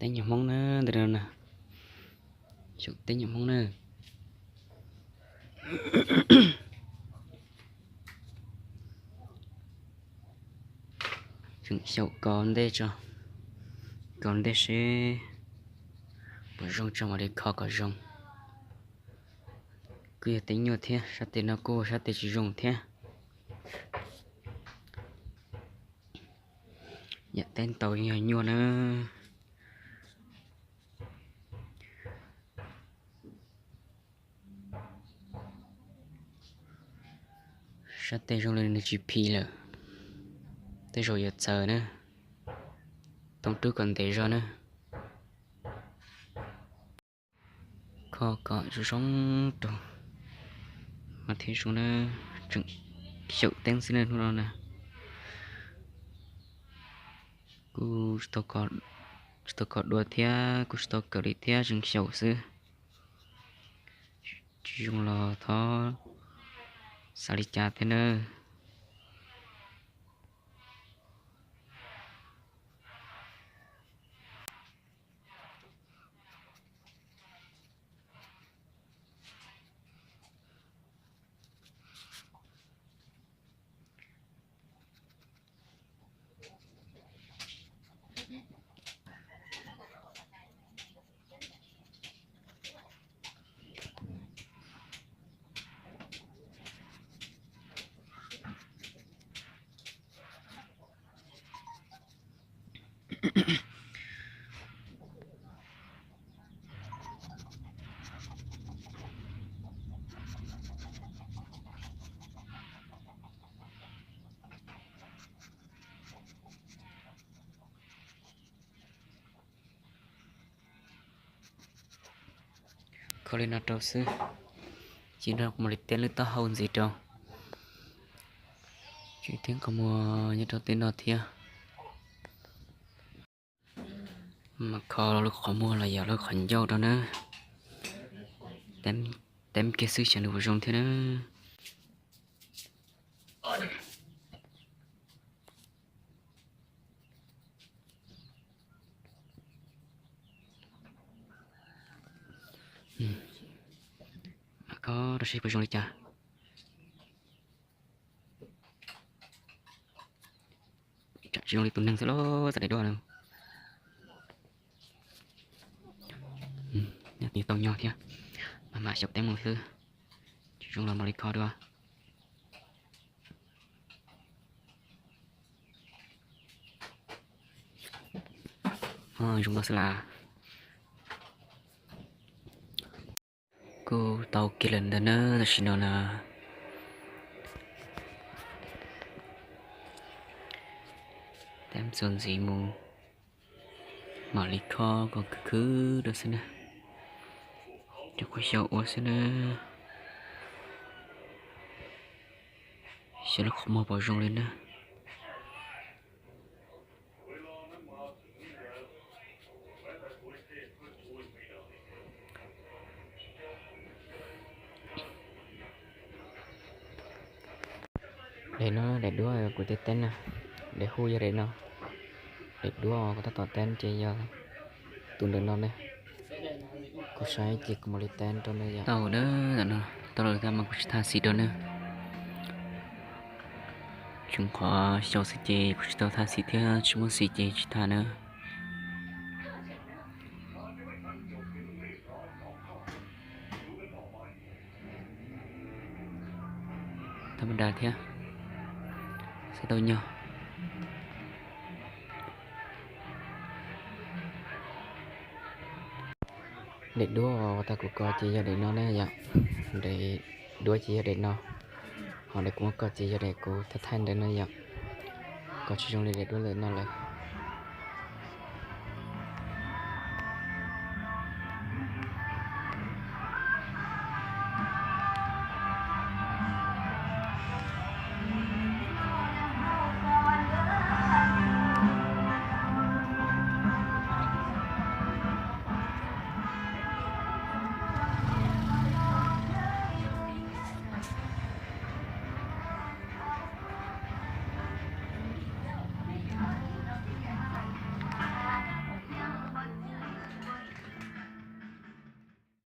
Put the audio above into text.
Teb nyuag Hmoob na, ntawm no na, xyaum teb nyuag Hmoob na. Tseem xyaum kos ntej tso, kos ntej seb puas zoo tso mam li kho kom zoo. Kuj yog teb nyuaj thiab, sab tes no kuj sab tes tsis zoo thiab. Yam teb ntau yog nyuaj na. Sab tes zoo li nws tsis phim lawm, tej zaum yuav txawv na. Toob rub kom ntev zog na. Kho kom zoo zoo rau mas thiaj zoo na. Tseem xyaum teeb xwb na hnub no na. Kuj tsis tau kho dua thiab kuj tsis tau kawm li thiab, tseem xyaum xwb. Tsis zoo los thov xav li cas thiab nawb. Kho li no rau xwb, ces nrog kuv mam li teb lub taub hau ntxiv rau. Ces thiab qhov muag nyob rau tej no thiab. Mas kho lub qhov muag los yog lub qhov ncauj rau na. Teb kiag xwb xyov nws puas zoo thiab na. Kho rau seb puas zoo li cas. Tsam tsis zoo li tus neeg xwb los txawm daim duab no. Nyob tau nyob thiab, mas mam xyaum teeb mus xwb, tsis zoo los mam li kho dua. Zoo no xwb las. Kuj tau kiag lawm ntag na, tam sim no na. Teeb txuas ntxiv mus, mam li kho kom khwv khwv rau xwb na. Cov kuj xyaum ua xwb na, xyov lub qhov muag puas zoo li na. Daim no daim duab kuv teb teeb na, daim hu yog daim no. Daim duab kuv tab tom teeb ces yog tus ntawm no ne. Kuv saib ces kuv mam li teeb rau nej yom. Tau ntawm no, tau lawm tab mas kuv tsis thaj xim rau na. Tseem qhov xyaum xwb ces kuv tsis tau thaj xim thiab, tsis muaj xim ces tsis thaj na. Thaj ma da thiab, xav tau nyob. Daim duab uas tag kuv kho ces yog daim no na yom. Daim duab ces yog daim no, ho daim kuv muab kho ces yog daim kuv thaj thaj ntawd no yom. Kho tsis zoo li daim duab ntawm no lawm.